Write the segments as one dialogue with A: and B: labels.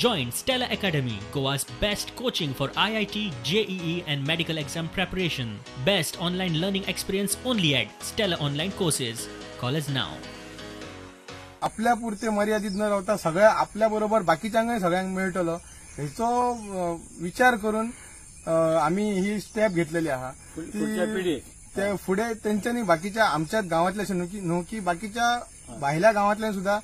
A: Join Stella Academy, Goa's best coaching for IIT, JEE and medical exam preparation. Best online learning experience only at Stella Online Courses. Call us now.
B: आपल्या पुरते मर्यादित न रावता सगळ्या आपल्या बरोबर बाकीच्यांकय सगळ्यांक मेळटलो हेचो विचार करून आमी ही स्टेप घेतलेली आहा. ते फुडें तेंच्यांनी बाकीच्या आमच्याच गांवांतल्या अशें न्हू की बाकीच्या भायल्या गांवांतल्यान सुद्धा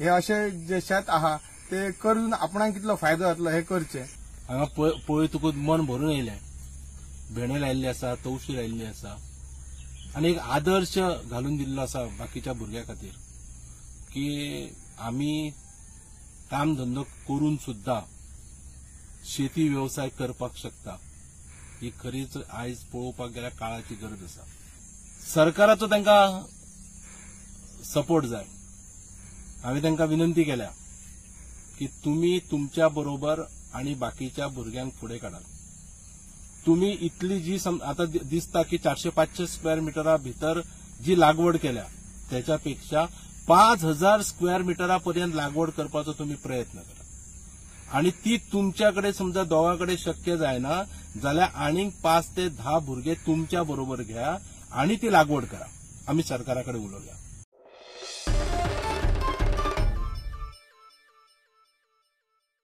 B: हे अशे जे शेत आहा ते करून आपणाक कितलो फायदो जातलो हे करचे.
C: हांगा पळय तुका मन भरून येयलें. भेंडे लायिल्ले आसा, तवशी लायिल्ली आसा आनी एक आदर्श घालून दिल्लो आसा बाकीच्या भुरग्यां खातीर की आमी काम धंदो करून सुद्दां शेती वेवसाय करपाक शकता. ही खरीच आयज पळोवपाक गेल्यार काळाची गरज आसा. सरकाराचो तांकां सपोर्ट जाय. हांवें तांकां विनंती केल्या की तुमी तुमच्या बरोबर आनी बाकीच्या भुरग्यांक फुडें काडात. तुमी इतली जी आतां दिसता की 400-500 स्क्वेअर मिटरा भितर जी लागवड केल्या त्याच्या पेक्षा 5000 स्क्वेअर मिटरा पर्यंत लागवड करपाचो तुमी प्रयत्न करा. आनी ती तुमच्या कडेन समजा दोगां कडेन शक्य जायना जाल्यार आनीक 5 ते 10 भुरगे तुमच्या बरोबर घ्या आनी ती लागवड करा. आमी सरकारा कडेन उलोवया.